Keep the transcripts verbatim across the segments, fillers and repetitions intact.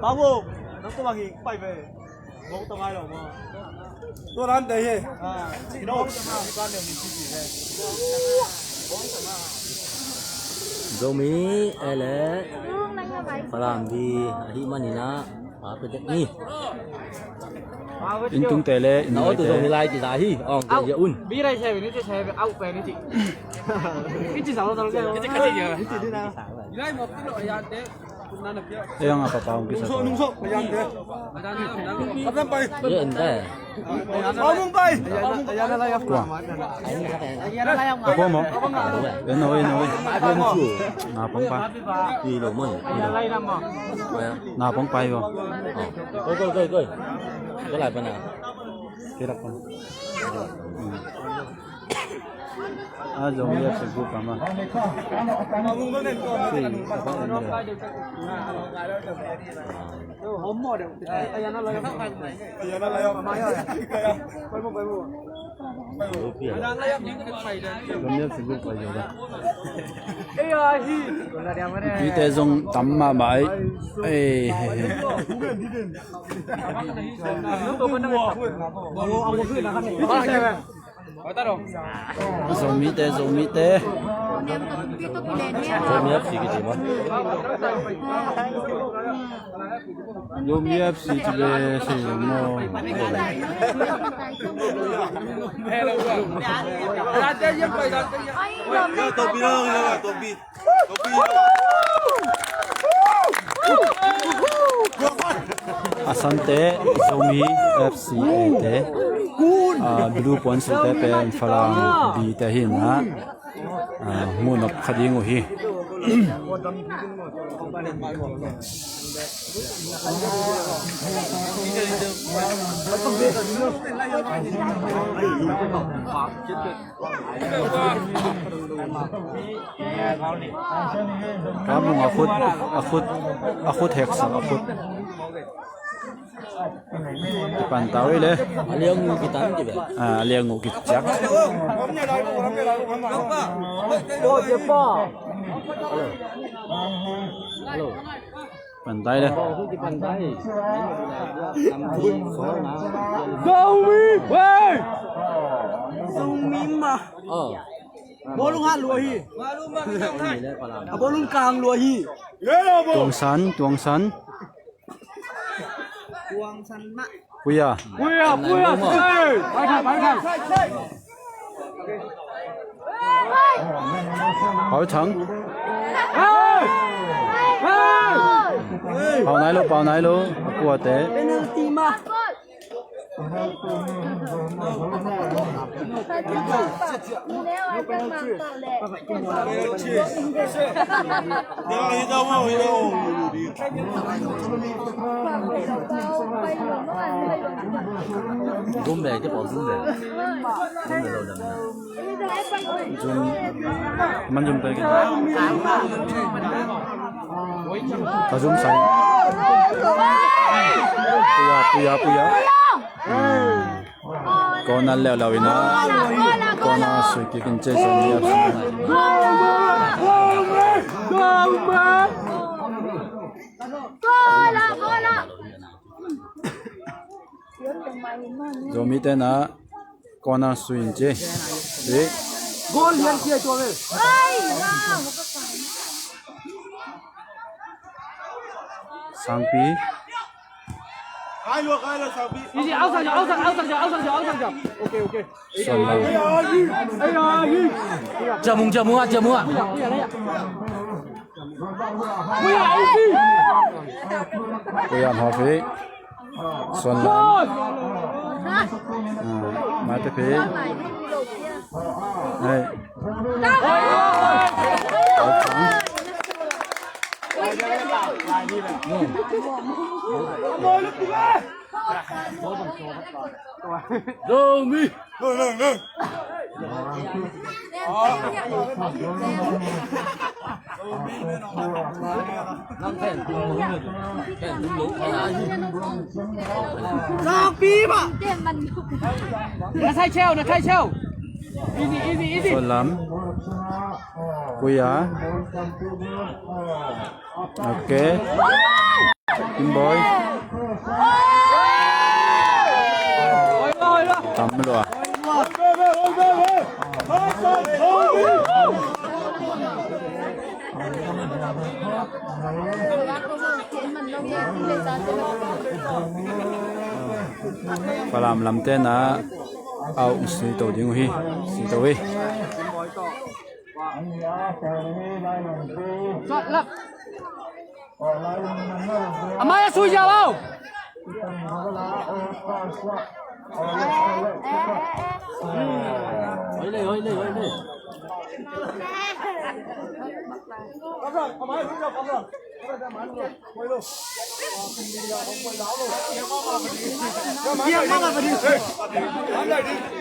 Babu, nang tua bang hi pai ve. Tua dan te hi. Zomi ele Falam bi ahi manin ah pa pe dek ni. Inntung te le na o tu Zomi lai ti za hi. Ong te ya un. Bi lai se ni ti se au pe ni ti. Iti sa lo ta lo. Iti ka ti ya. Iti di na. Ei, ang apa pa hong kisa. Nungso, nungso. Ayan te. Ayan pai. Ayan te. Ayan pai. Tua. Apo mo. Ayan na, ayan na. Na pong pa. Ilo mo. Ilo. Na pong pa yo. Koi, koi, koi, koi. Koi lai pa na. Kirak pa. Ah, Zomi F C group ama. Zomi F C group pa. Mite zong tam mahmah ei. Ei, he, he. Zomite, Zomite. Zomi F C kici ma. Zomi F C ci be si mo. Topi na, topi. A sante Zomi F C A te, ah, blue puan sil te pen Falam B te hi na, ah, muhnop kha ding uh hi. Kamung a khut, a khut, a khut heksak a khut. Kipan ta uh hi le. A liang uh kitan kibe. Ah, a liang uh kiciak. Hello. Hello. Pantai le. Zomi, hey! Zomi ma. Oh. Bawlung hat lua hi. A bawlung kang lua hi. Tuang San, Tuang San. Tuang San ma. Puya. Puya, Puya, hey! Pai khai, pai khai. Pau Chang. Pau nai lo, pau nai lo. Puate. Penalty ma. Zoom ve, cái bộ zoom về. Zoom về lâu lắm. Zoom. Mình zoom tới cái. Có zoom sai. Puya, puya, puya. Corner leuleu in a, corner sui kikin ce Zomi F C. Zomite na corner sui in ce. Goal hian cia tua ve. Sangpi. Easy, outside, outside, outside, outside, outside. Okay, okay. Suan Lam. Jamung, jamung ah, jamung ah. Puya Hawfi. Suan Lam. Ah, Mate Phi. Hey. Zomi. Zakpi mah. Na thai cheu, na thai cheu. Easy, easy, easy. Salam. Kuya. Ok. Kim Boy. Tam lua. Falam lamte na au si to ding uh hi. Si to hi. Amaya sui jau au.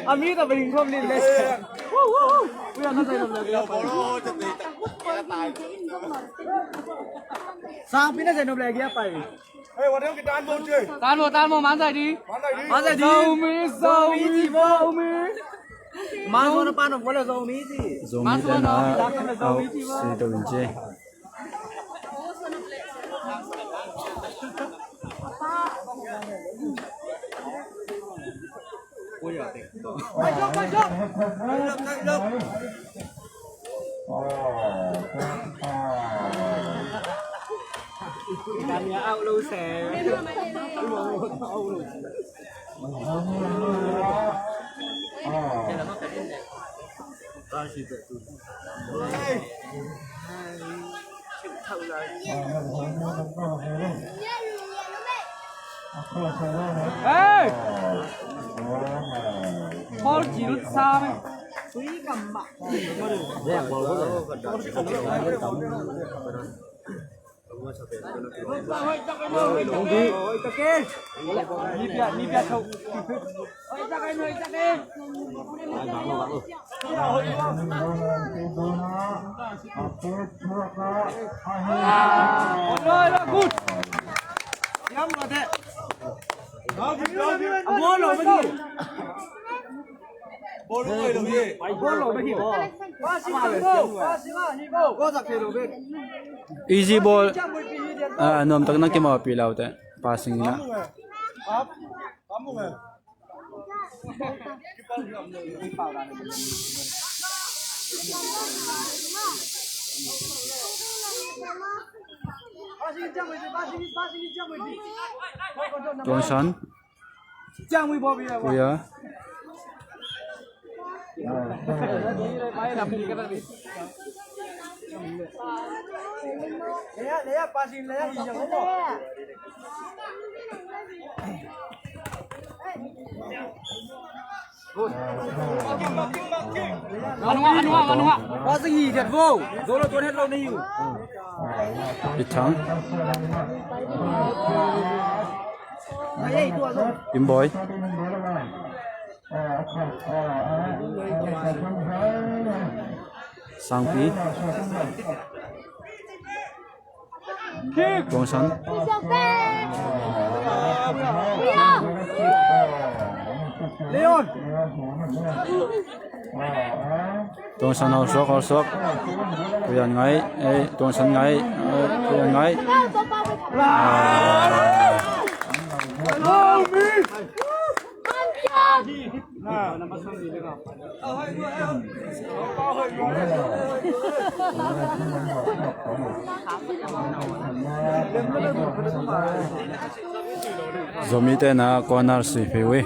Ami ta bring khom lin le. Sangpi na zai nop le gia pai. Tanmo, tanmo, man zai di. Man zai di. Zomi, Zomi, Zomi. Man zai na pan of wala Zomi di. Zomi te na au si to in je. Hey! Paul Gil Sam. Easy ball. Ah, nuam tak na kimawhpih laute. Passing ina. Tuangsan. Kuya. Anua, anua, anua. Passing hi thiat vo. Zolo tuan het lo na hi uh. Pi Thang. Kim Boy. Sangpi. Tuangsan. Leon. Tuangsan hau suak, hau suak. Kuyan ngai, eh, Tuangsan ngai, eh, Kuyan ngai. Ah. Zomi te na corner sui phei uh hi.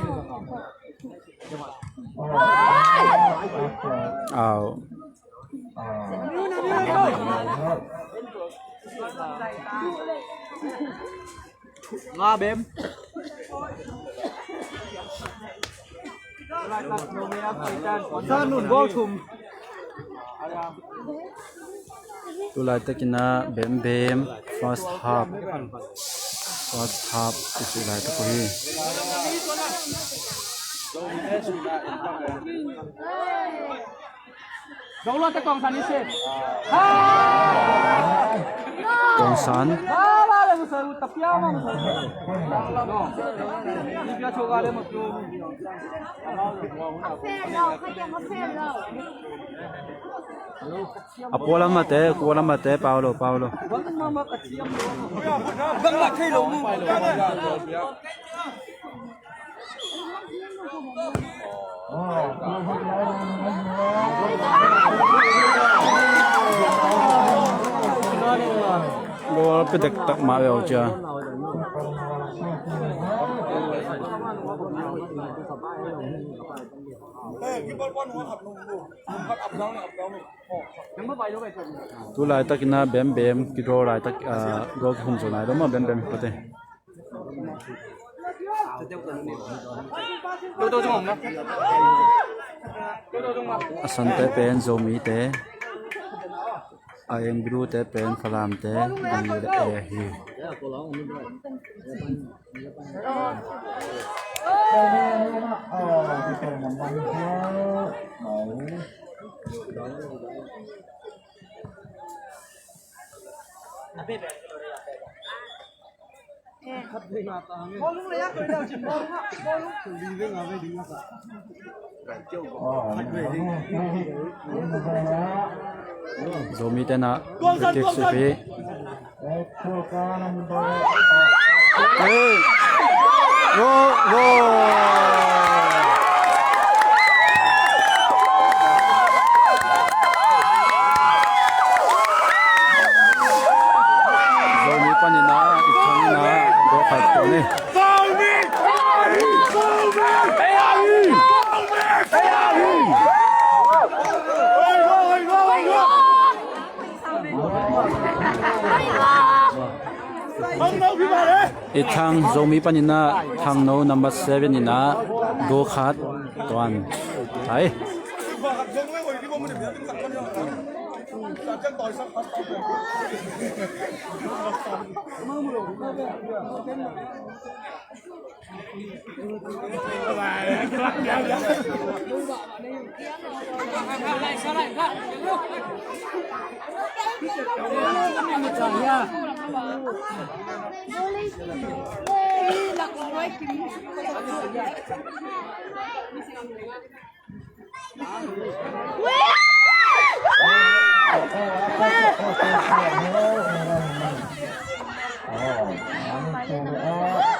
Au. Nga bem. Sa nun gol thum. Tulai takin a bem bem first half. First half kisui laitak uh hi. Zo lua te Tuangsan i sep. Tuangsan. Ba la le musa u tapia ma musa. No. Ni pia choga le ma pio. A pua lam mate, a pua lam mate, pau lo, pau lo. Goal pe dektak mah ve uh cia. Tu laitakin a bembem kidraw laitak, ah, goal kikhum zo nai lo maw, bembem hi pate. A sante pen Zomite, a eng blue te pen Falamte, B le A hi. Zomite na free kick sih pi. Hey. Go, go. Zomi panin a, i thangin a, go khat ko ni. I Thang Zomi panin a, Thangno number seven in a, go khat tuan. Hai.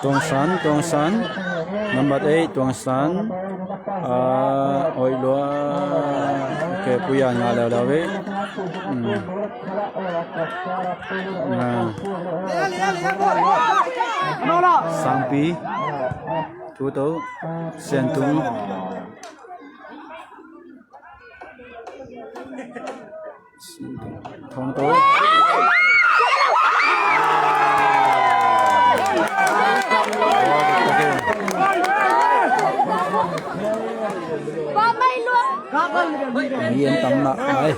Tuang San, Tuang San. Number eight, Tuang San. Ah, oi lua. Okay, puya nga leu leu ve. Hmm. Ah. Sangpi. Tuto. Siantung. Thongto. Mi en tam na ai.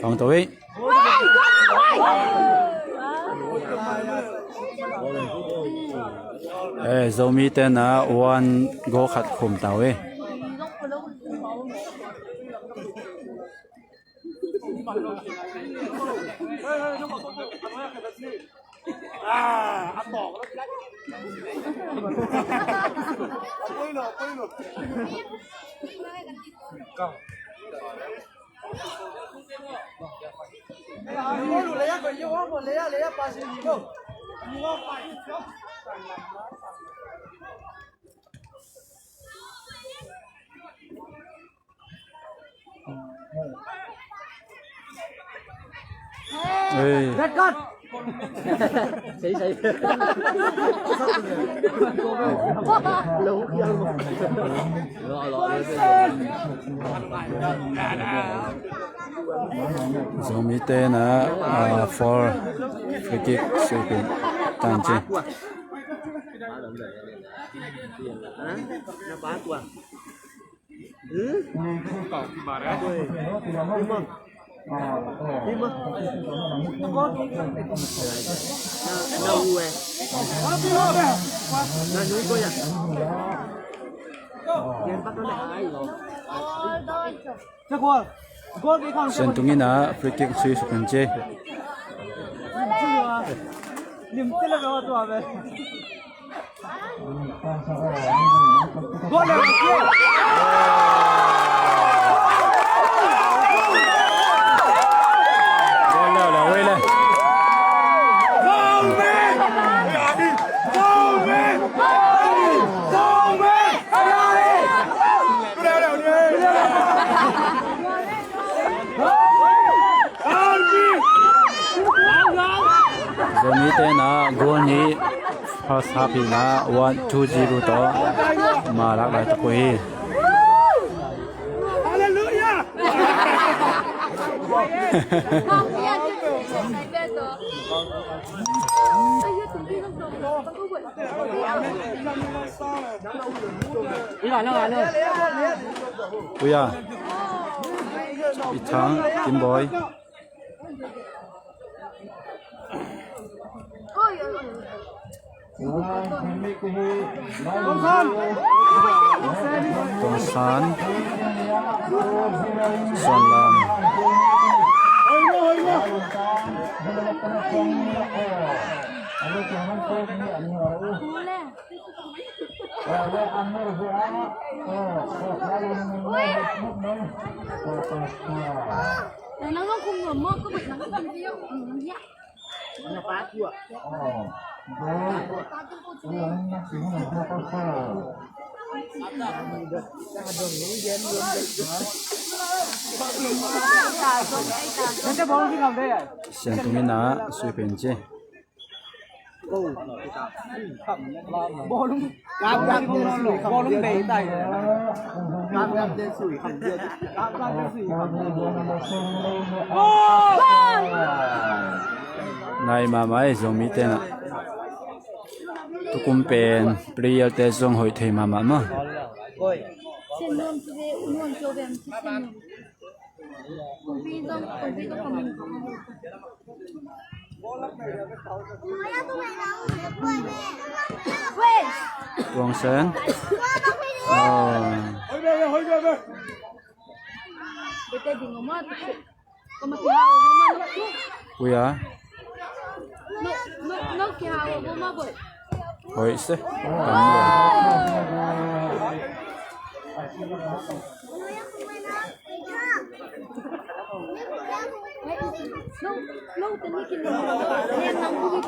Thong to ei. Eh, Zomi te na one goal khat khum ta uh ei. Ei. Red card. Zomi te na, ah, foul, free kick, sui pen tan ci. Sen Tung in a free kick sui suk in ci. Zomi te na goal nih first half hi na, one two zero tawh ma lak lai tak uh hi. Uya, i Thang, Kim Boy. Tuang San. Suan Lam. Sian tung in a sui pen ci. Nai mahmah ei, Zomi te na. Tukum pen player te zong hoih thei mahmah maw. Tuang Sen. Oh. Uya. Hoih se.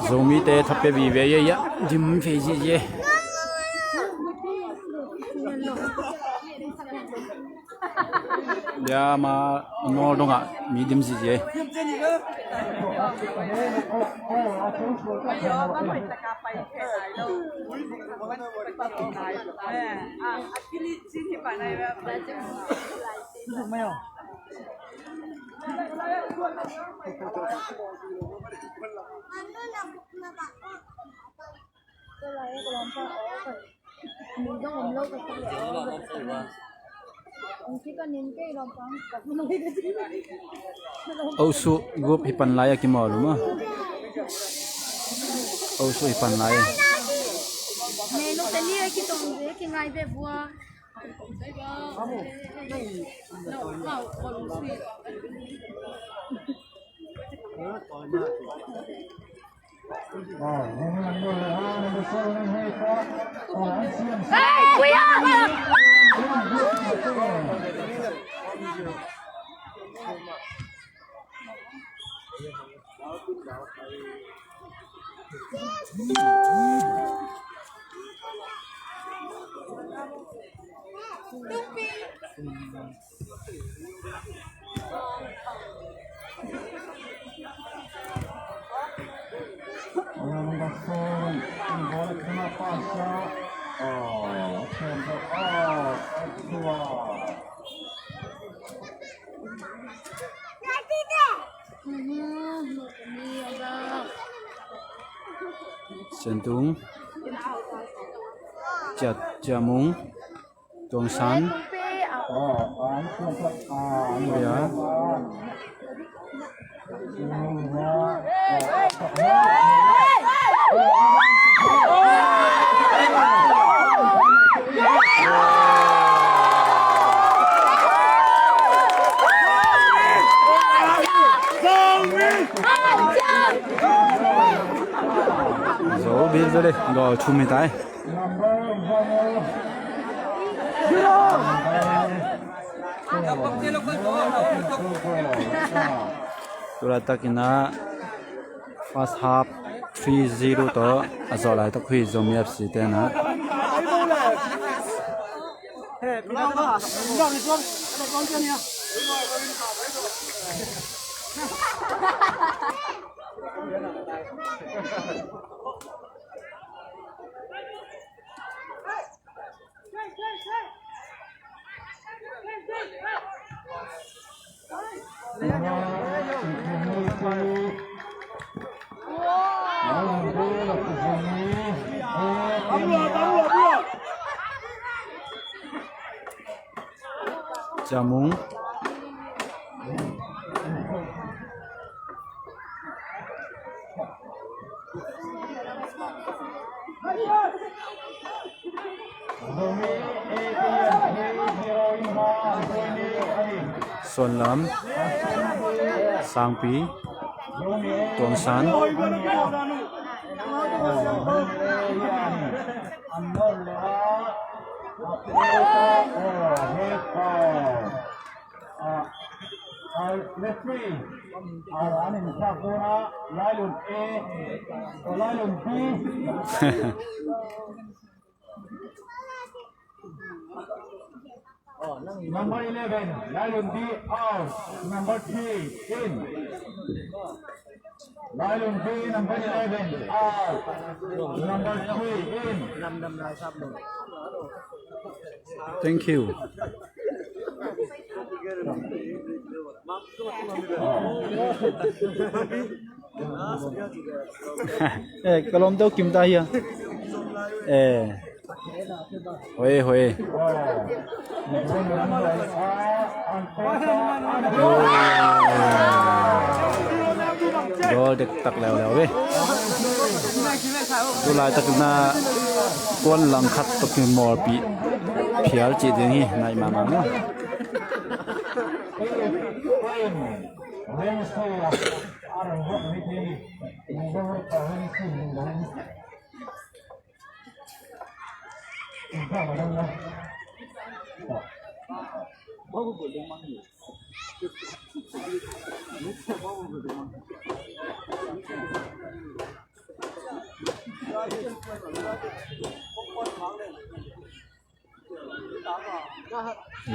Zomi te thapia vive ia ia dim fei zizi. Bia ma nol dongah mi dim zizi. Osu group hi pan lai a kimawl uh maw? Osu hi pan lai a. Menu te ni a kitong ve kingai ve bua. Sentung, Cia, Ciamung, Tuangsan. Ya. Zo bil zo le, gol thum hi tai. Tulaitak in ah first half three zero tawh a zawh laitak uh hi Zomi F C te in ah. Ciamung. Suanlam, Sangpi, Tuangsan. Ah, ah, referee, ah, an in sak dona, Lailun A, oh, Lailun B. Number eleven, Lailun B out. Number three, in. Lailun B, number eleven, out. Number three, in. Thank you. Eh, ka lawmte uh kim ta hia? Eh. Hoi, hoi. Goal dektak leuleu ve. Tulaitak in ah kuan langkhat tawh kimawlpih phial cih ding hi, naih mahmah maw.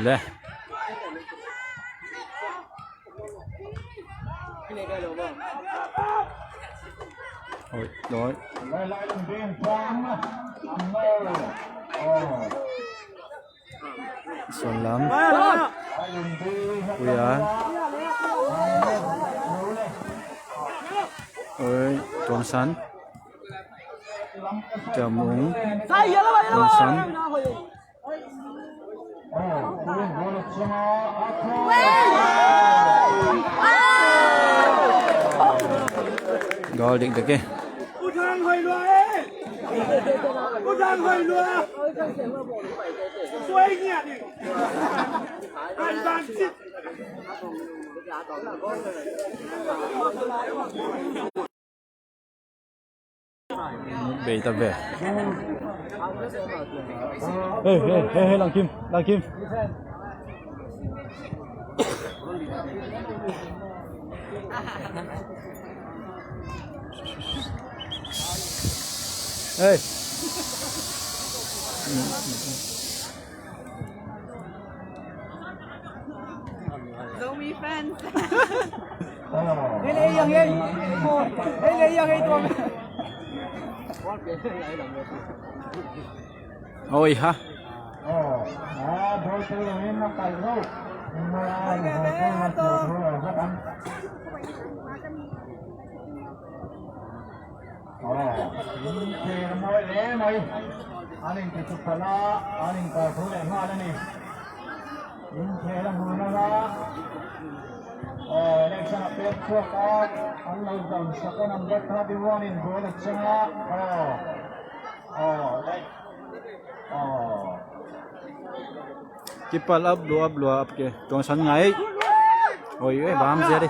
Le. Oi, oi. Suanlam. Puya. Oi, Tuangsan. Ciamung. Tuangsan. Goal dikdek e. Bei ta ve. Hey, hey, hey, hey, Langkim, Langkim. Hey. Zomi fans. Hei le yang hei. Hei le yang hei tuang. Oi ha. Election a pek thuak a an lo dam sak a, number thirty-one in ball a chang a. Aw. Aw. Aw. Kipal up lua, up lua, up ke. Tuangsan ngai. Oi, oi, bam zia di.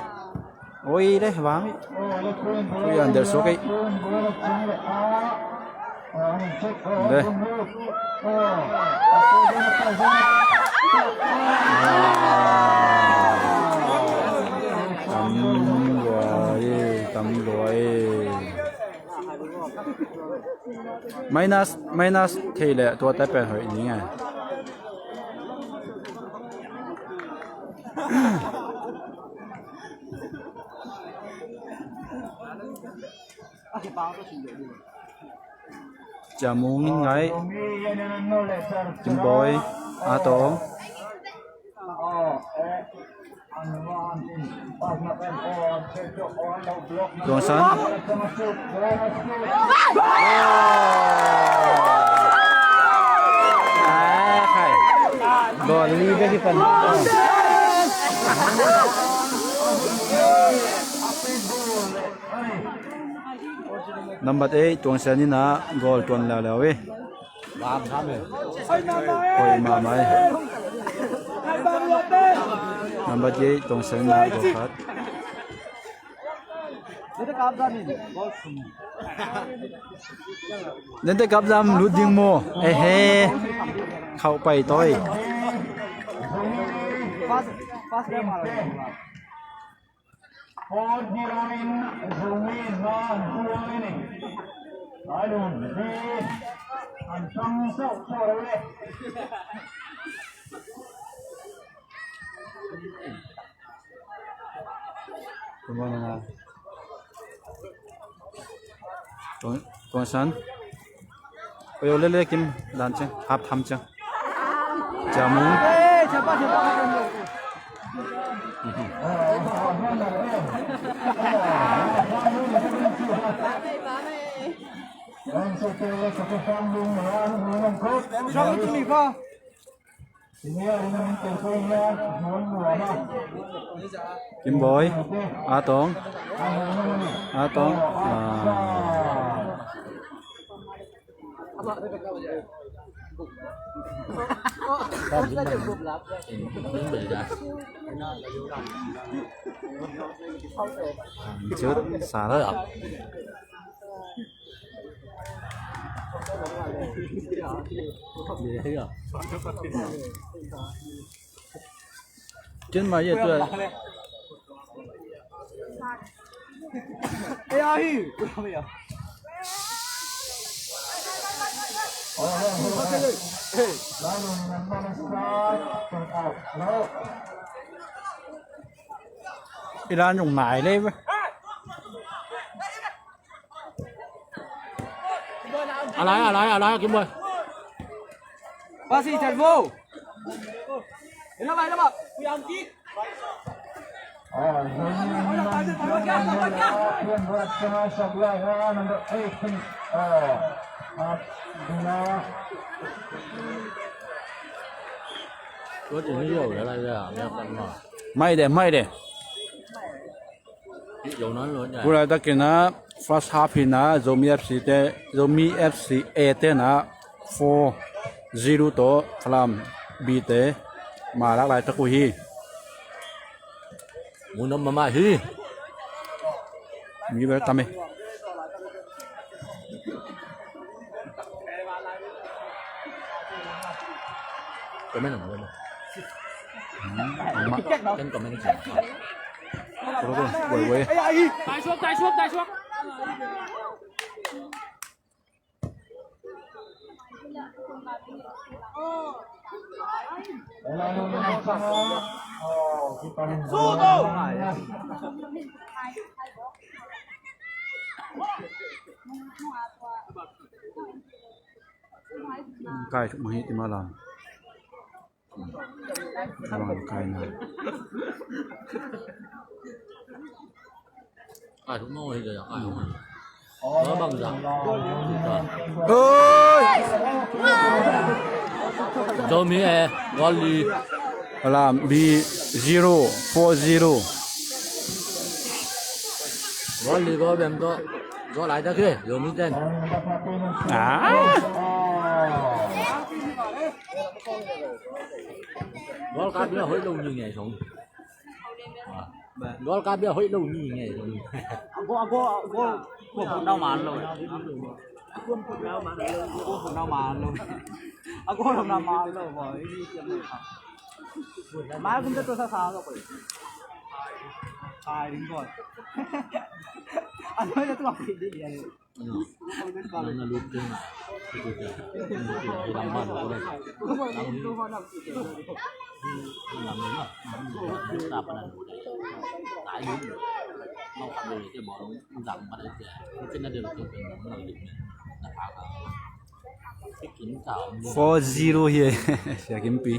Oi, le, bam. Ui, under suak ei. Le. Tam lua ei, tam lua ei. Minus, minus thei le tua ta pen hoih ni ngai. Ciamung in ngai. Kimboy, A Tawng. Tuangsan. Ah, khai. Goal li bek hi pan. Number eight, Tuangsan in a goal tuan leuleu hi. Hoih mahmah hi. Number eight, Tuangsan in a goal khat. Dente Kapzam lut ding maw? Ehe. Khauh pai tawi. Tuang, Tuangsan. Oi, oi, le, le, kim, dan ciang, hap tham ciang. Ciamung. Kimboy, A Tawng, A Tawng, ah. Cut, sa la. Cun ma ye tua. Iran yung nai le. A lai, a lai, a lai, Kim Boy. Pasi chat vo. Ina bai na ba. Kuyang ki. Mai de, mai de. Kulai takin a first half hi na, Zomi F C te, Zomi F C A te na four zero tawh Falam B te ma lak lai tak uh hi. Mun om mahmah hi. Mi bel tam e. Comment om, comment. Hmm, ang ma-, kan comment siya. Woi, woi. Kai thuk mah hi ti mah lam. Lam kai na. Kai thuk mah hi, kai thuk mah. Oi! Zomi A, goal li. Alam B zero, four zero. Goal li, goal bem to. Goal lai ta ke, Zomi ten. Ah! Goal ka bia hoi lo ni ngai song. Goal ka bia hoih lo ni ngei. A goal, a goal, a goal, a goal phawk nau man lo. A goal phawk nau man lo. A goal phawk nau man lo. A goal phawk nau man lo. Mai kum te tua sa sa lo. Ai, ding goal. A noi te tua phawk ding dia le. Four zero hi, Sia Kimpi.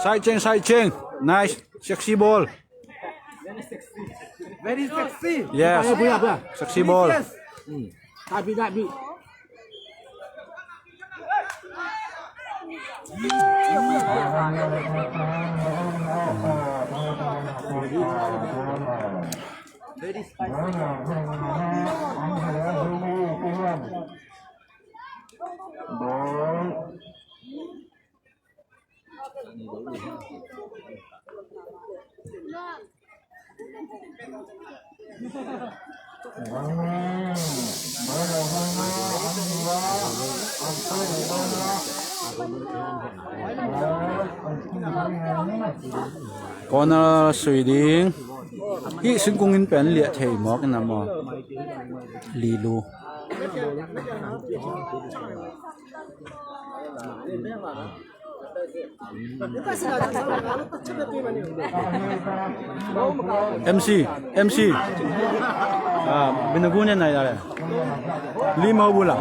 Side change, side change. Nice, sexy ball. Very sexy. Yes. Sexy ball. Yes. Corner sui ding. Hih singkung in pen liah thei mawk in a maw? Lilu. M C, M C. Ah, binagun yan na yare. Lima bula.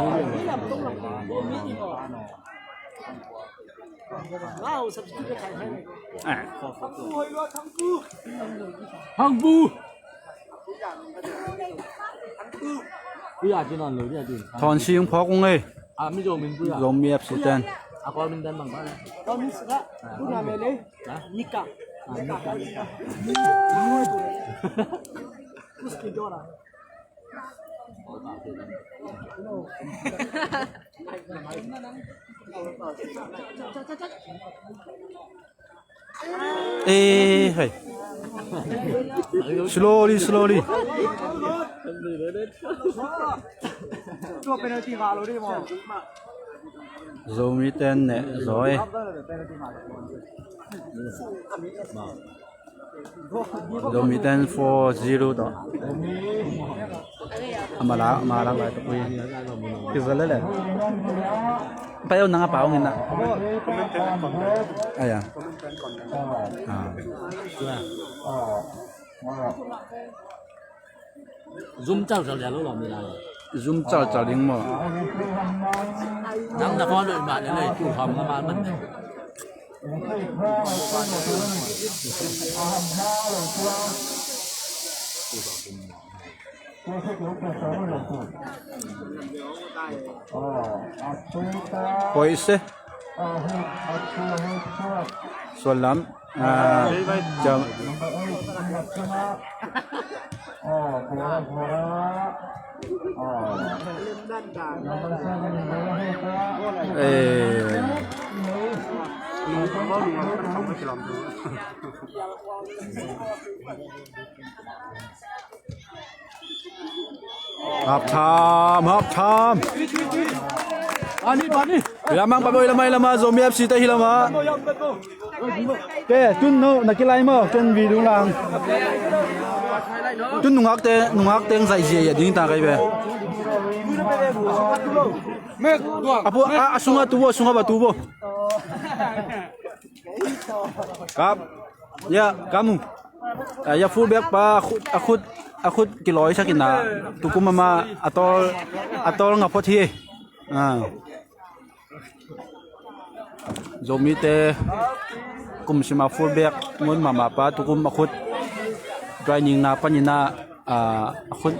Ah. Hangbu. Thawng sing phawk ung ei. Zomi F C ten. Eh, hey. Slowly, slowly. Zomi ten ne, Zoi. Zomi ten four zero to. Amala, amala lai to kui. Kizale le. Payo nanga pao ngina. Aya. Ah. Zoom chal chal ya lo lo mi la. Zoom chal chal ding maw. Nang na phone lo ma le le tu ham ma ma man. Poi se. Suan lam. Ah, jam. Eh. Half time, half time. Lamang pa boi lamai lama, Zomi F C te hi lama. Ke, tun no, na kilai maw, ken video lang. Tu nungakte, nungakte ang zaih zia a ding ta kai ve. Apu, a, a sunga tu bo, a sunga ba tu bo. Kap. Ya, kamu. Ah, ya fullback pa, a khut, a khut, a khut kilawi sak ina. Tukum ama, a tawl, a tawl nga phot hi. Ah. Zomite kum sima fullback ngun mahmah pa tukum a khut training na panina, ah, a khut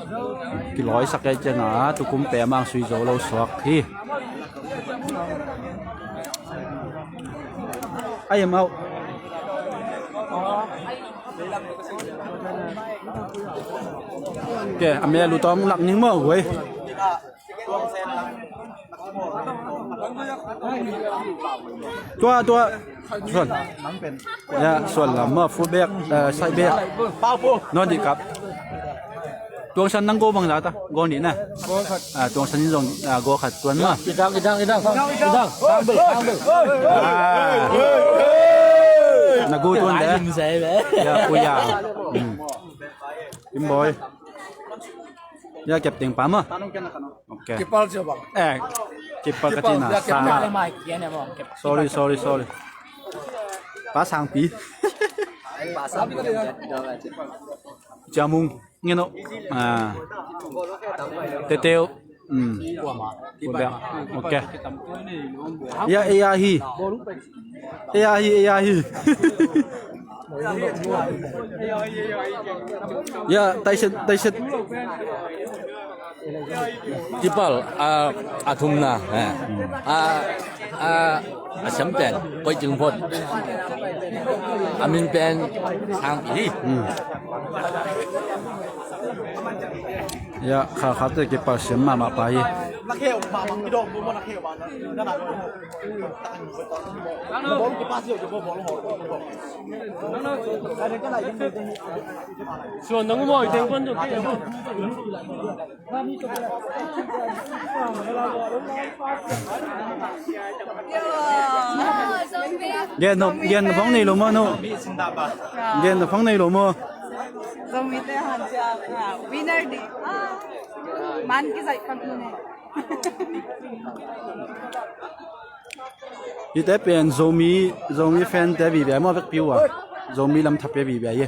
kilawi sak ei cianga tukum pe amang sui zo lo suak hi. Ai em au. Ke, a me lu tawm lak ning maw, wei. Tua, tua. Suan. Ya, suan lam ma, fullback, eh, side back. No di kap. Tuang San nang go bang zata, go ni na. Ah, Tuang San in zong, ah, go khat tuan ma. Idang, idang, idang, idang. Sambil, sambil. Ah. Na go tuan de. Ya, kuya. Hmm. Kim boy. Ya, captain pa ma. Ok. Kipal cio bang. Eh, kipal ka cina. Sa. Sorry, sorry, sorry. Pa Sangpi. Jamung. Ngeno. Ah. Teteu. Hmm. Ok. Ya, ya hi. Ya hi, ya hi. Ya, taiset, taiset. Kipal, a, a thumna, eh. A, a, a siam pen, Koi Cing Phot. A min pen, Sangpi hi. Hmm. Ya, kha, kha te kipal siam mahmah pa hi. Gen no, gen no phang nei lo maw no? Gen no phang nei lo maw? Zomi te han cia, ah, winner di. Ah, man ki zai kan ne. Hihte pen Zomi, Zomi fan te vive maw vekpi uh a. Zomi lam thap pe vive ye.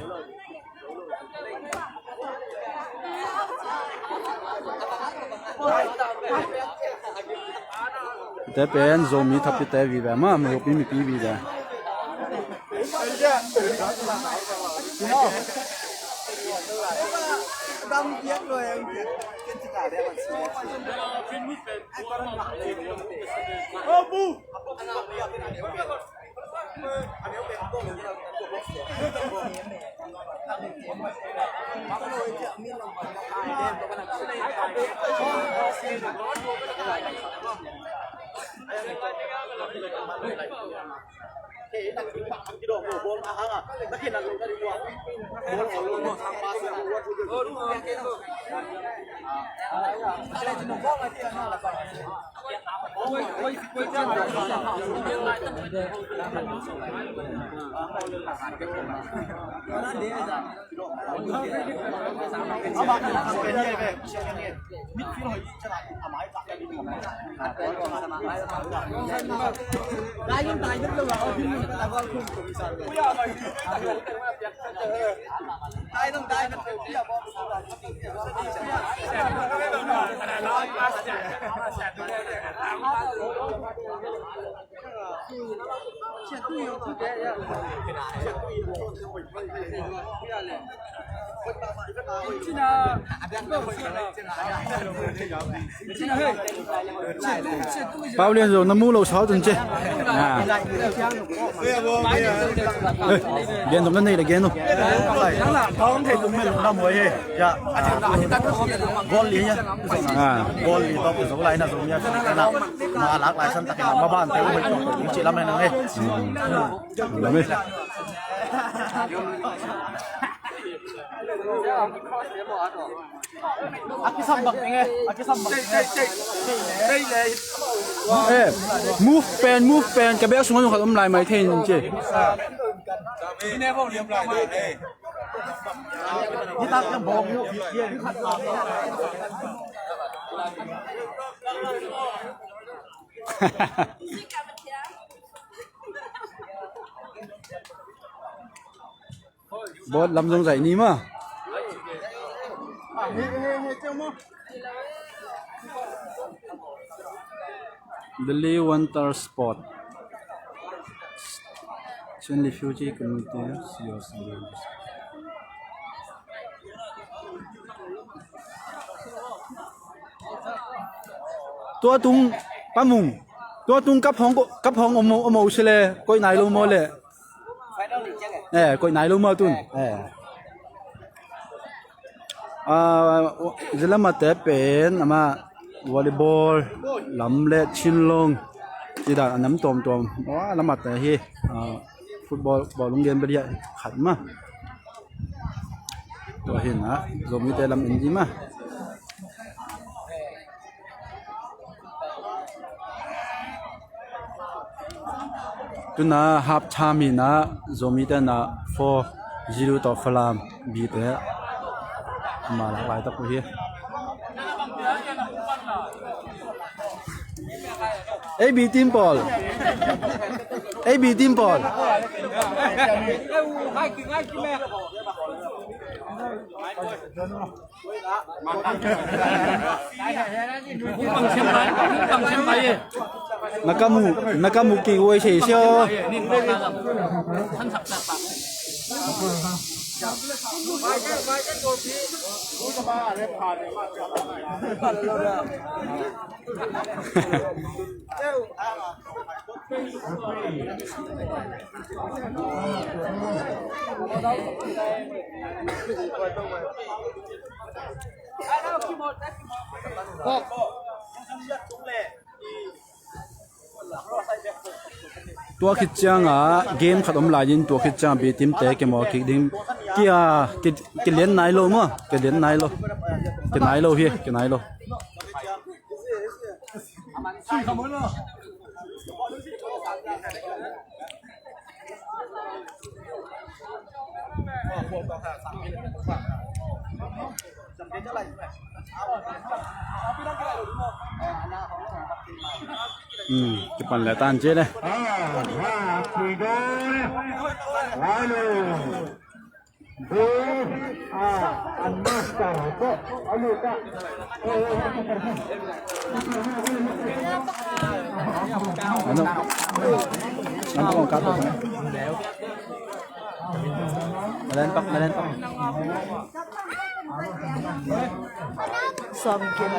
Te pen Zomi thapite vive ma, mihopi mipi vive. Pau Lian Zo na mu lo sau tun ce. Ah. Eh, gen zong na nei le gen lo. Ya. Gol li ya. Ah. Gol li to zo lai na zo ya. Na ma lak lai san tak na ma ban te. Ci lam na nang eh. Lam eh. A kisam bang ing e, a kisam bang ing e. Eh, move pen, move pen, ka bek sungah nung khat om lai mai thei ning ci. Bawt lam zong zaih ni maw. Delhi Winter Sport. Chin Refugee Community, C O C. Tua tung, Pa Mung. Tua tung kap hong, kap hong om, om o si le, koih nai lo maw le. Eh, koih nai lo maw tun. Eh. Ah, Zilamate pen, amah volleyball lam le chinlong, ci dan a nam tuamtuam. Wah, Lamate hi. Ah, football, bawlung gen bel hi a khat mah. Tua hi na, Zomite lam en ding mah. Tuna half time hi na, Zomite na four zero tawh Falam B te ama lak laitak uh hi. A B team pawl. A B team pawl. Na ka mu, na ka mu kik uai sei sio. Tua khit ciangah game khat om lai in tua khit ciangah B team te kimawl kik ding. Kia, ki, kilian nai lo maw? Kilian nai lo. Kinai lo hi, kinai lo. Hmm, kipan le tan cie le. Ano? Ano kung kato? Malen pak, malen pak. Sawm kim.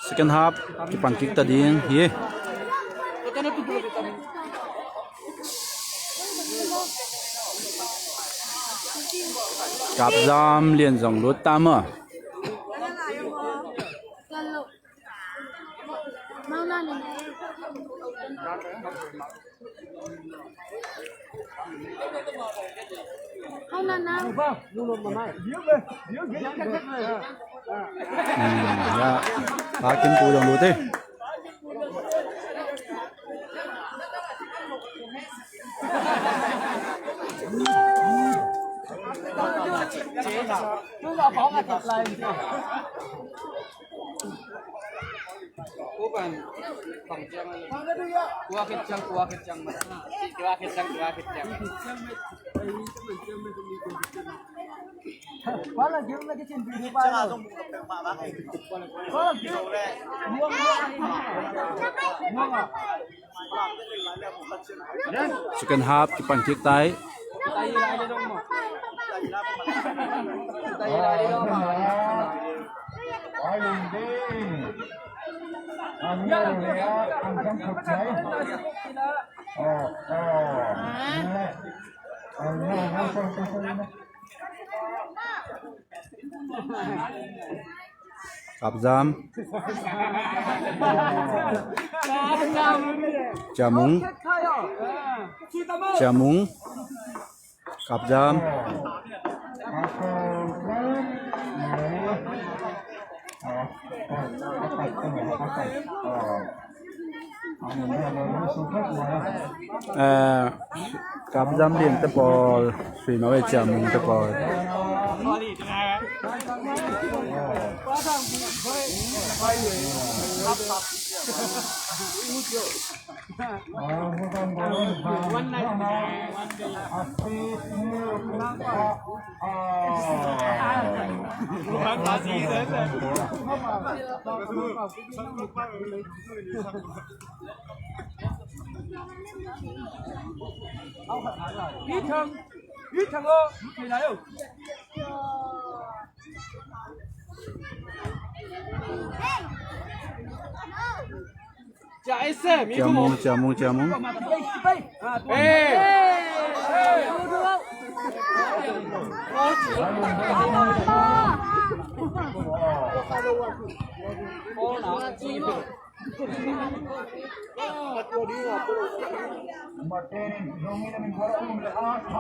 Second half kipan kik ta ding hi. Kapzam lian zong lut ta maw. Hmm, ya. Pakin pu dong lu te. Tua khit ciang, tua khit ciang, tua khit ciang, tua khit ciang. Second half kipan kik tai. Kapzam. Ciamung. Ciamung. Kapzam. Eh, Kapzam Lian te pawl, Sui Mawei Ciamung te pawl. Ciamung, ciamung, ciamung.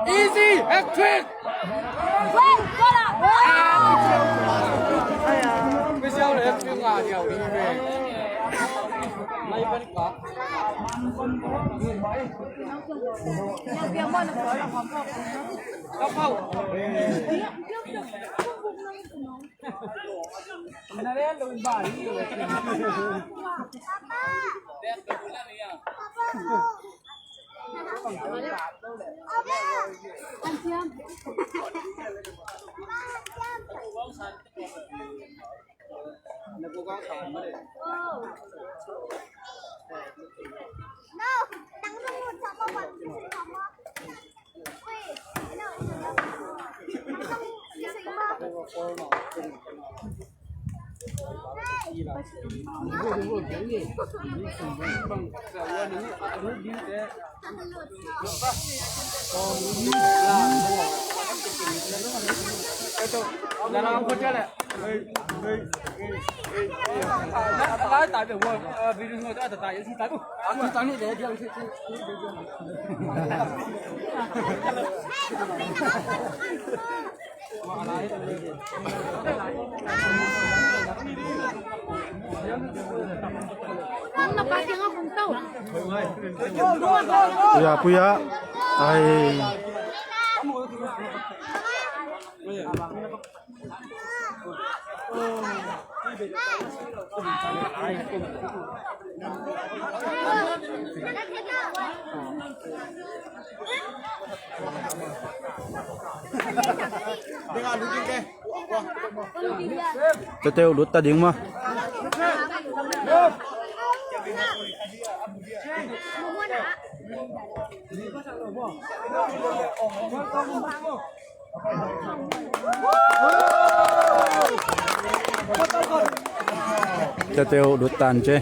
Easy, hat-trick. Puya, puya. Ai. Teuteu lut ta ding maw. Teuteu lut tan ce.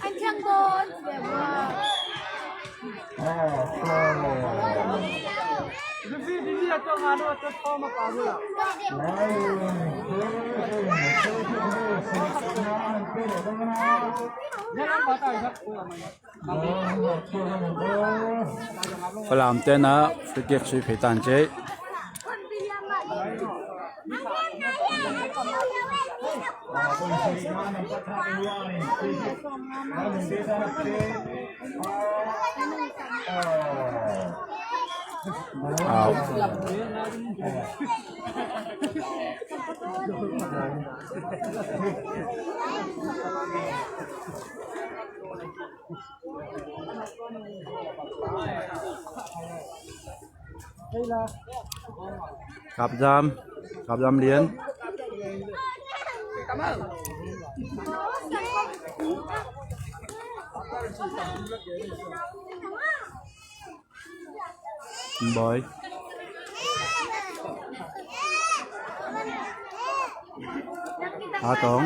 Anh Khang Don. Falam ten ah free kick sui phei tan cei. Out. Kapzam, Kapzam Lian. Boy. A Tong.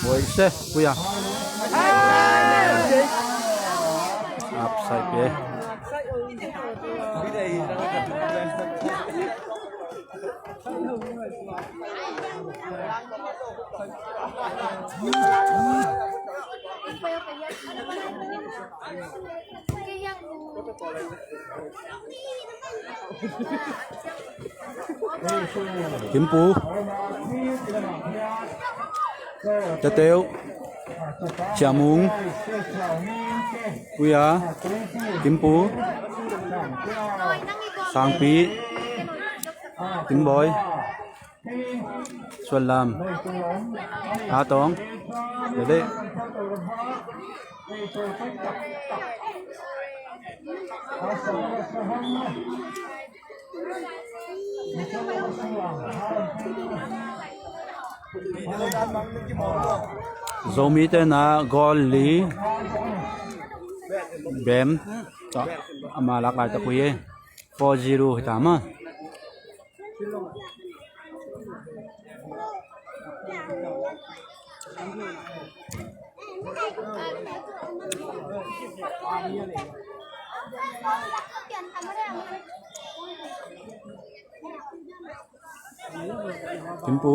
Boy se, kuya. Upside pe. Kimpu. Teteu. Ciamung. Kuya. Kimpu. Sangpi. Kimboi. Suan Lam. A Tong. Dede. Zomi te na goal li. Bem. Ama lak lai ta pui e. Four zero hi ta ma. Kimpu.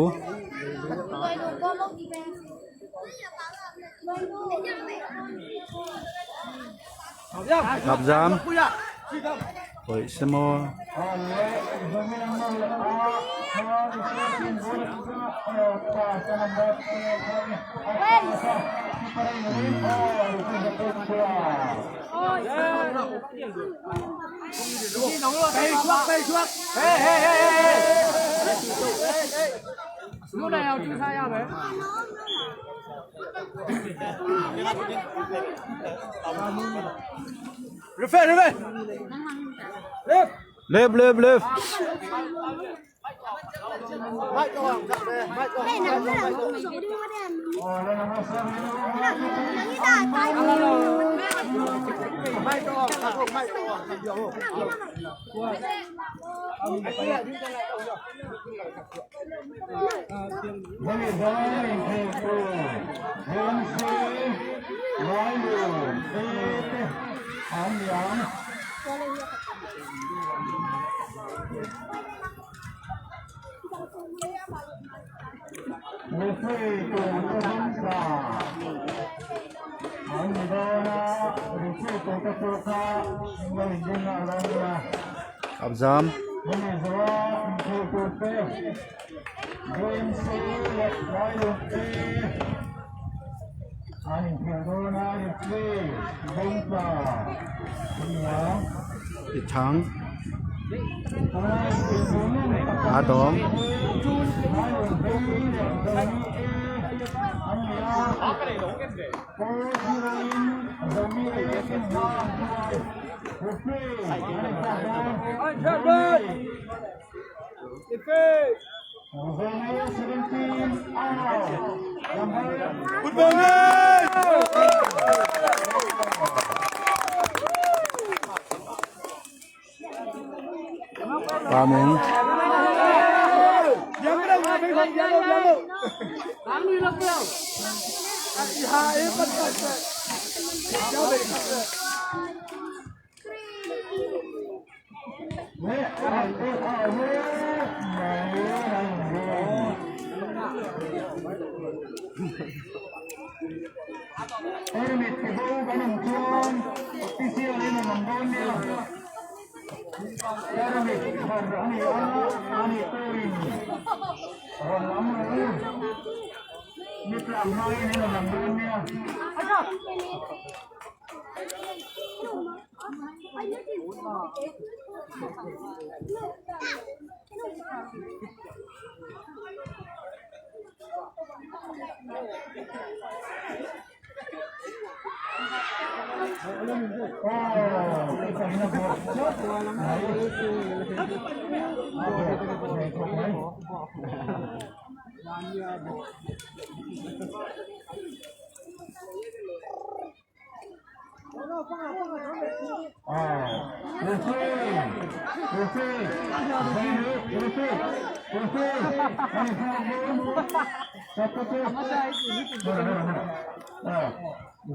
Kapzam. Hoih se maw. Left, left, left. Kapzam. I Thang. A Tong. Pamung.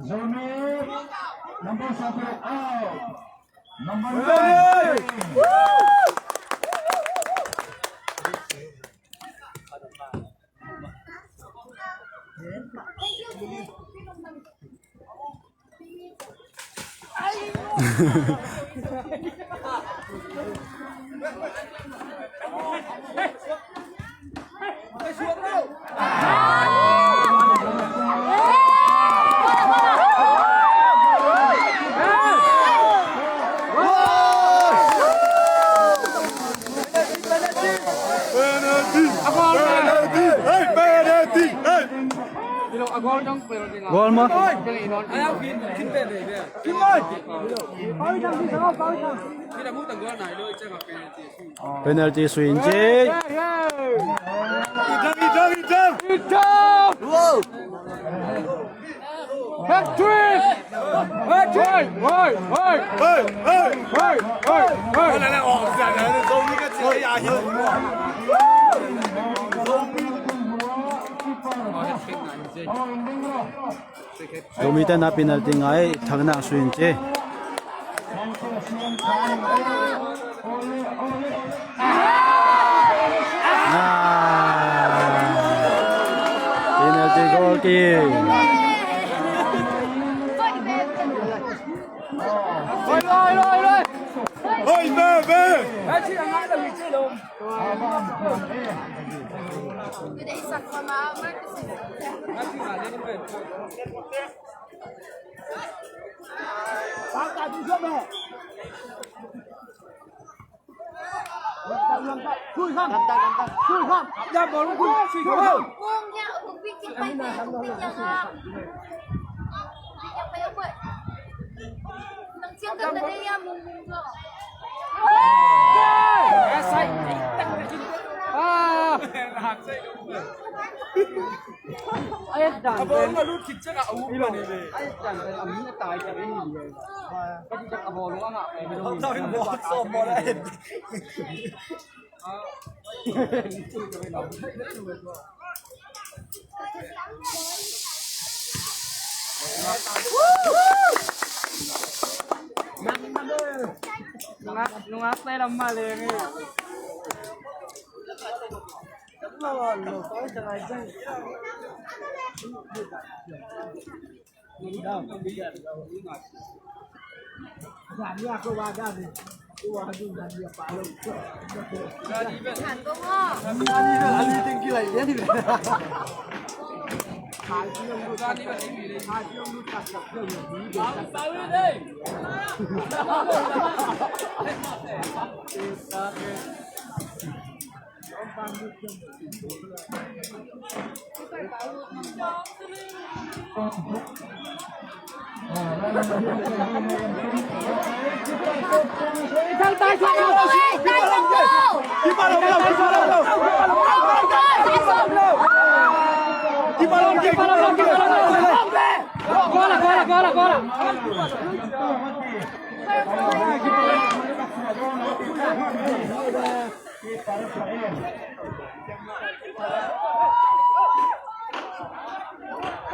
Zomi, number satu out. Number nine. Goal maw? Penalty sui in ci. Hat-trick! Hat-trick! Hoi, hoi, hoi! Hoi, hoi, hoi! Zomite na penalty ngah, Thangna sui in ci. Ah, penalty goal kick. Nungak, nungak play lam mah leng hi.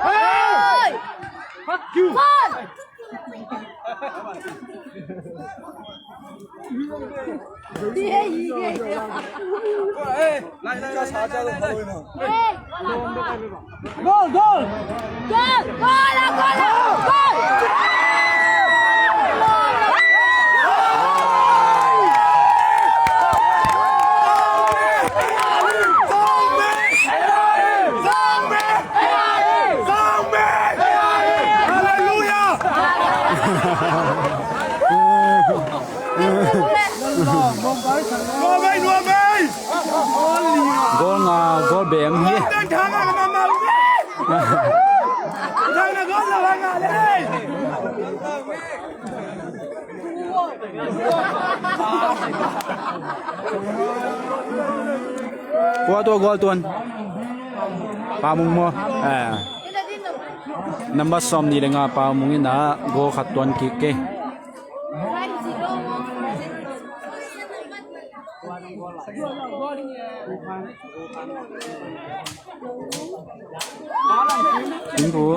Hey! Fuck you! Hey, hey, hey, hey. Hey! Gol, gol! Gol! Gol! Gol! Gol! Bem hi. Kua tua goal tuan? Pamung maw? Eh. Number sawmnih le nga Pamung in a goal khat tuan kik kei. Singku.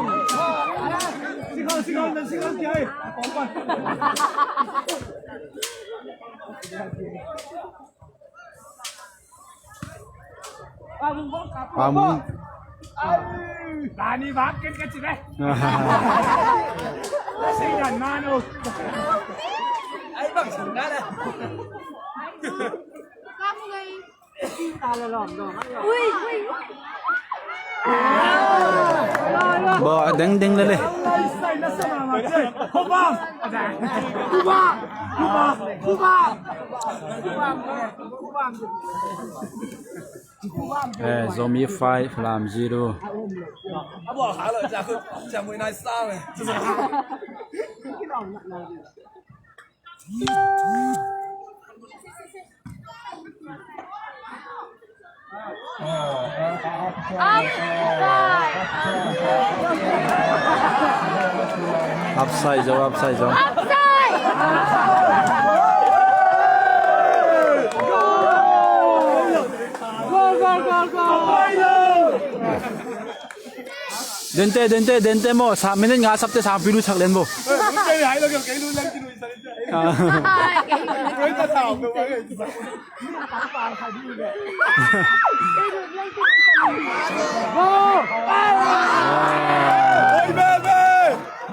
Pamung. Lani bak ken ka ci le. Sei dan mano. Ai bang sang dan. Ui, ui. Bo deng deng le le. Eh, Zomi five, Falam zero. Upside zo, upside zo. Upside! Goal, goal, goal, goal! Dente, dente, dente maw. Sa minute nga sapte sangpi lu sak len bo. Oi, be, be.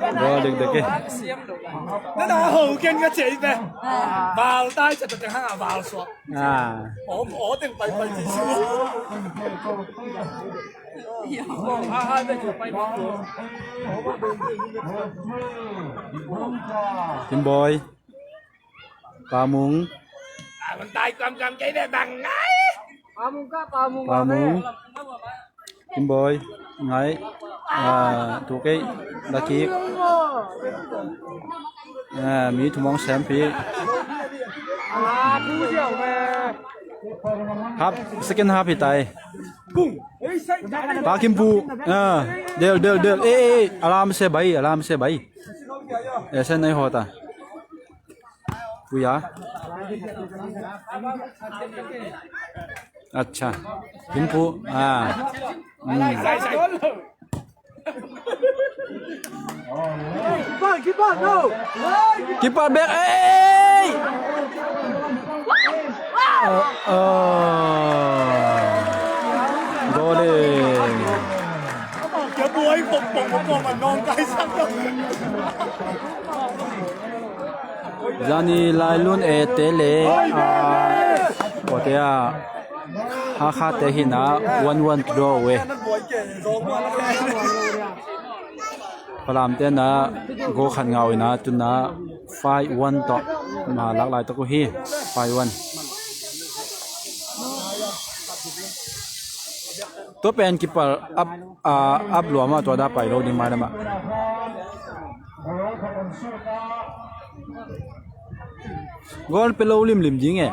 Bo ding deke. Nana ho ken ka cei be. Bal tai cha ta hang a bal suak. Ah. Om o teng pai pai ci su. Kim Boy. Pamung. Pamung tai kam kam kei be bang ngai. Pamung ka, Pamung. Pamung. Kim Boy. Ngai. Ah, tu kei. Laki. Ah, mi thumong sempi. Half, second half hi tai. Pa Kim Pu. Ah, del, del, del. Eh, eh, eh. Alam se bai, alam se bai. Eh, sen nai hota. Puya. Acha. Kim Pu. Ah. Hmm. Keeper, keeper, no. Keeper back, eh, eh, eh. Oh, oh. Goal in. Zani Lailun e te le, ah, kote a, Hakha te hi na, one one draw ve. Falam te na, goal khat ngau ina, tuna five one tawh ma lak lai tak uh hi, five one. Tua pen keeper up, ah, up lua mah, tua da pai lo ding mai lamah. Goal pe lo limlim ding e.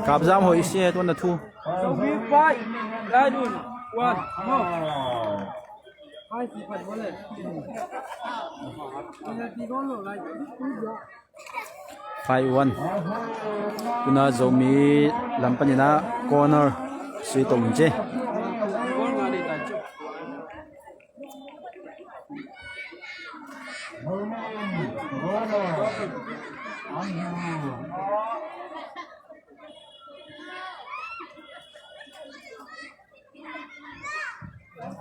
Kapzam hoih si e, tua na thu. Five one. Tuna Zomi lam panin a corner sui tong ci.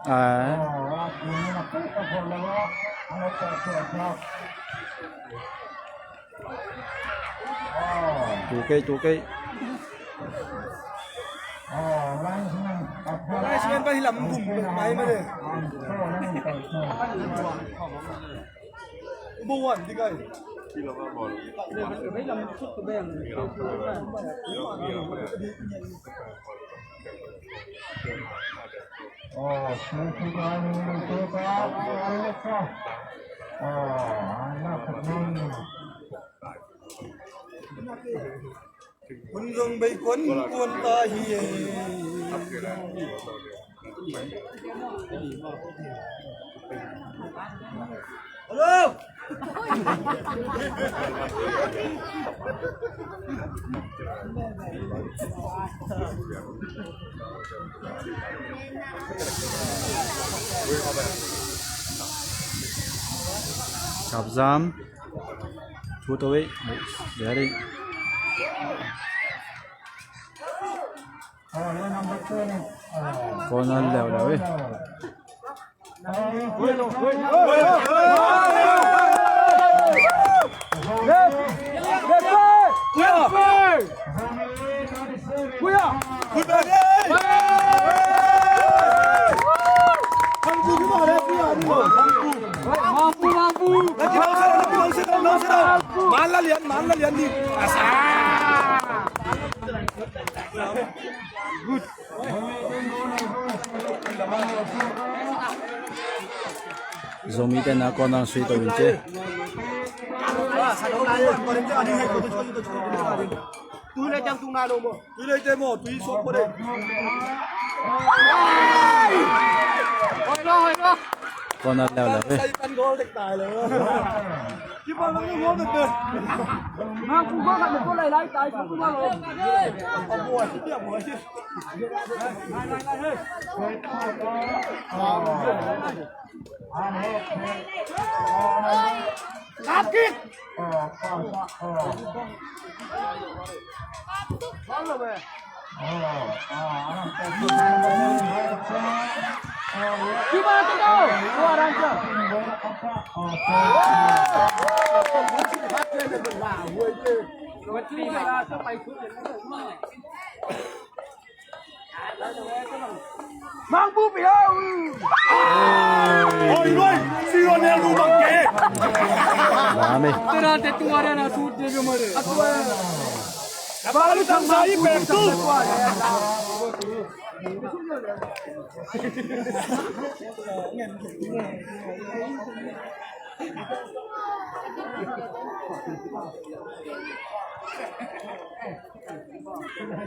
Ah. Tu kei, tu kei. Linesman pa hi lam bum mai ma de. Bo wan di kai. Hun zong bei kuan kuan ta hi e. Hello. Kapzam. Thu to wei. Dari. Corner leuleu e. Maan la lian, maan la lian ding. Asa. Zomite na corner sui to in ce. Tui le teng tung na lo mo. Tui le teng mo, tui sok mo de. Hoi lo, hoi lo. Corner leuleu e. Sai pan goal dek tai lo. Kipa lang mo de. Mang ku goal kat mo lai lai tai ku ma lo. Kick. Mang bu pi ho. Oi, oi, si ro ne lu bang ke. Lame. Tera te tu are na su de jo mare. Balu sang sai pe tu.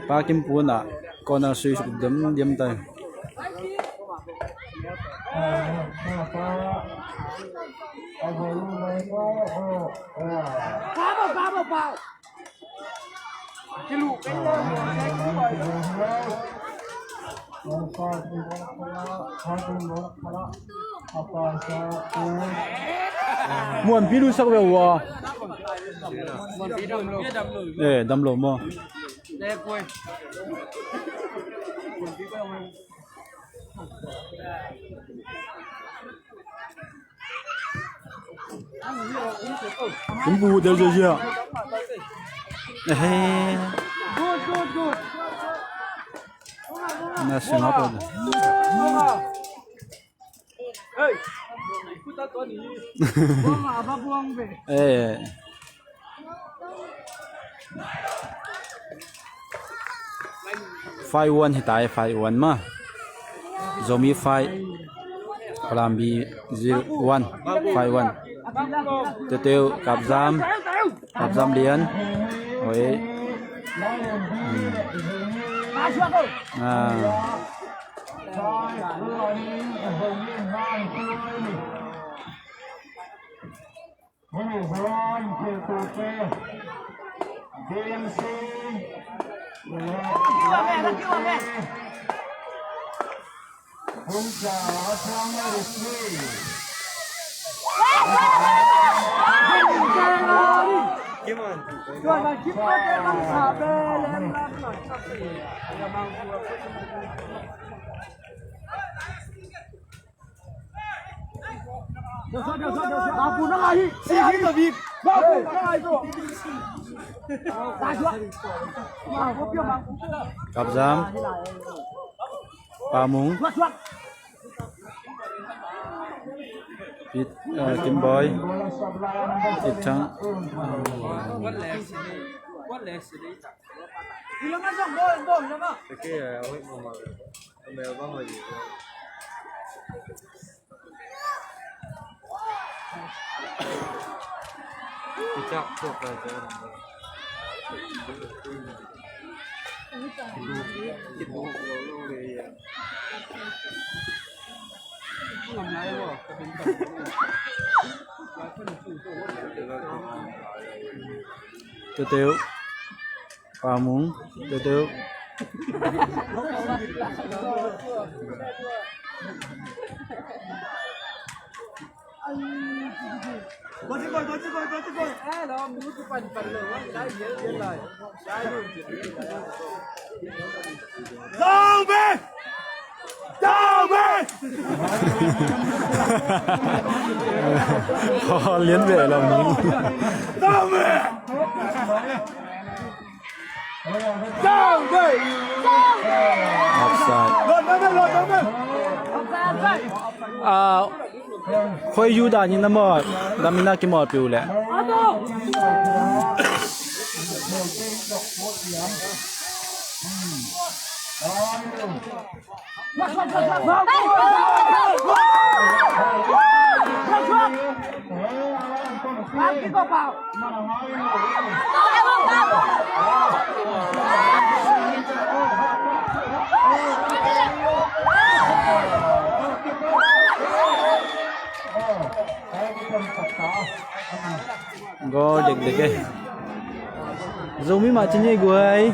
Pa Kim Pun ah corner sui suk diam diam tai. Muanpi lusak ve ua. Eh, dam lo maw. Kum bu del zia zia. Ehe. Na sing apa? Eh. Five one hi tai, five one ma. Zomi five, Palambi zero one, five one. Teuteu, Kapzam, Kapzam lian. Oi. Hmm. Ah. Kapzam. Pamung. Pit, eh, Kimboi. Pit Thang. Tuteu. Pamung, tuteu. Lian ve lam ni. Offside. Ah, khoi yu dan in na mawt, lam in na kimawlpih uh leh. Goal dekdek e. Zomi mah ci ni guai.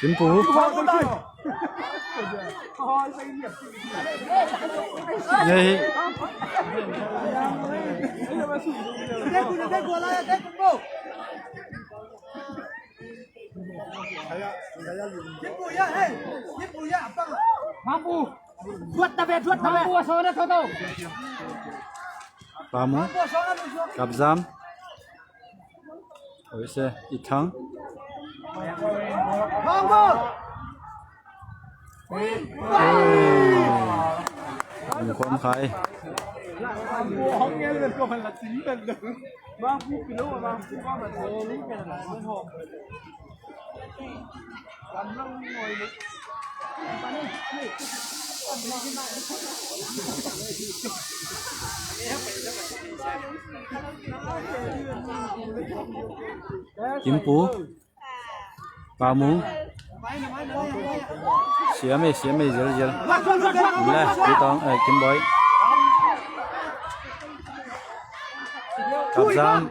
Kimpu. Yei. Pamu. Kapzam. Oi se, i thang. Oi. Ong khom khai. Kimpu. Pamung. Siam e, siam e, zel, zel. Le, Kitong, eh, Kimboi. Kapzam.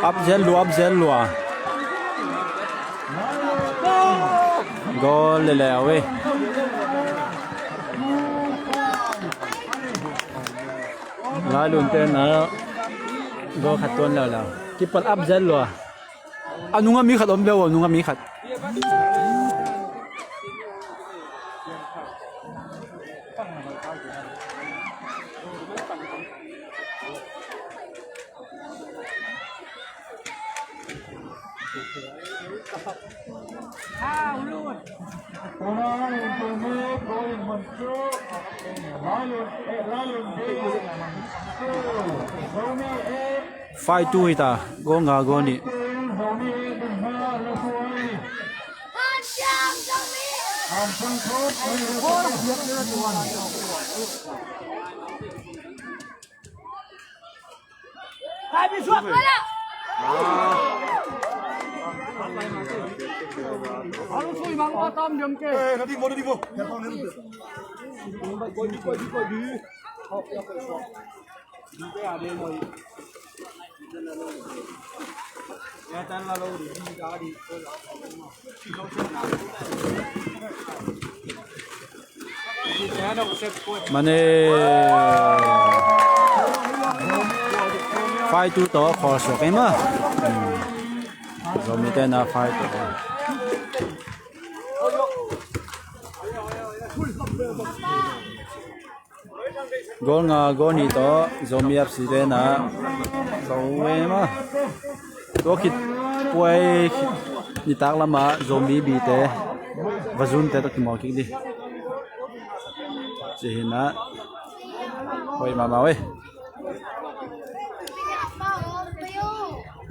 Ap zel lua, ap zel lua. Goal le le a ve. Lailun te na goal khat tuan leuleu. Keeper ap zel lua. A nungah mi khat om leu, a nungah mi khat. Five two hi ta, goal nga goal nih. Mane. Five two tawh khawl suak ei maw. Hmm. Zomite na five two. Goal nga goal nih tawh Zomi F C te na zo ei maw. Tua khit puai khit nitak lamah Zomi B te va zun te tawh kimawl kik di. Ci hi na. Hoih mahmah ei.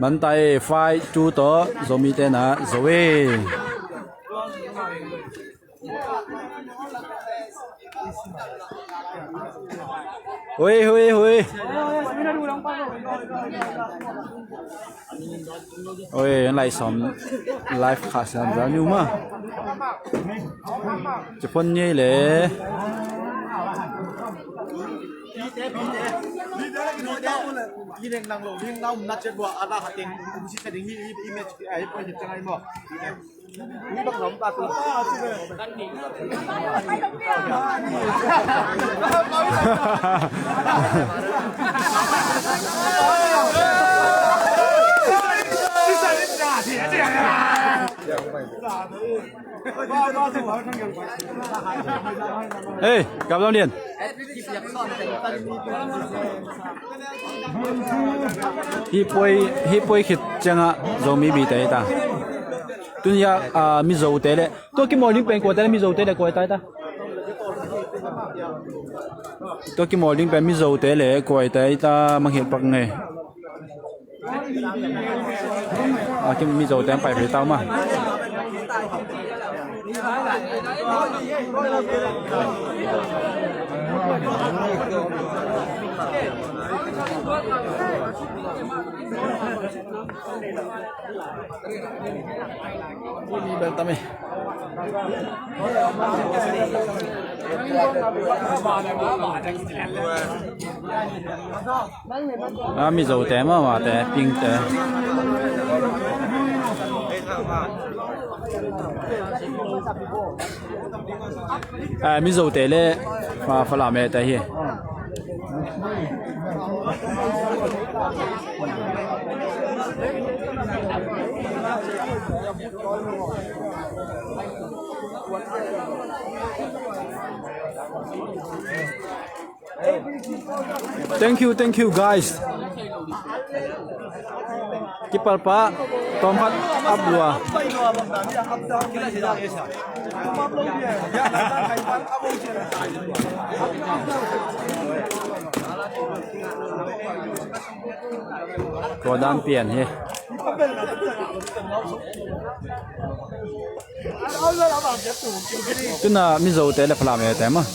Manta ei five two tawh Zomi te na zo ei. Hui, hui, hui. Hui, an lai sawm live khah siam zel ni uh maw. Ci phone ni ei le. Hei, kap lam lian. Hih puai, hih puai khit ciangah Zomi B te hi ta. Tun hiah, ah, Mizo te le. Tua kimawl ding pen kua te le, Mizo te le kua te hi ta. Tua kimawl ding pen Mizo te le kua te hi ta, mangngilh pak ngei. A kim Mizo te ang pai phei tau ma. Bel tami. A Mizo te mahmah te, ping te. A Mizo te le, a, Falam te hi. Thank you, thank you, guys. Kipalpah, tawm khat ap lua. Tua dan pian hi. Tuna Mizo te le Falam te mah.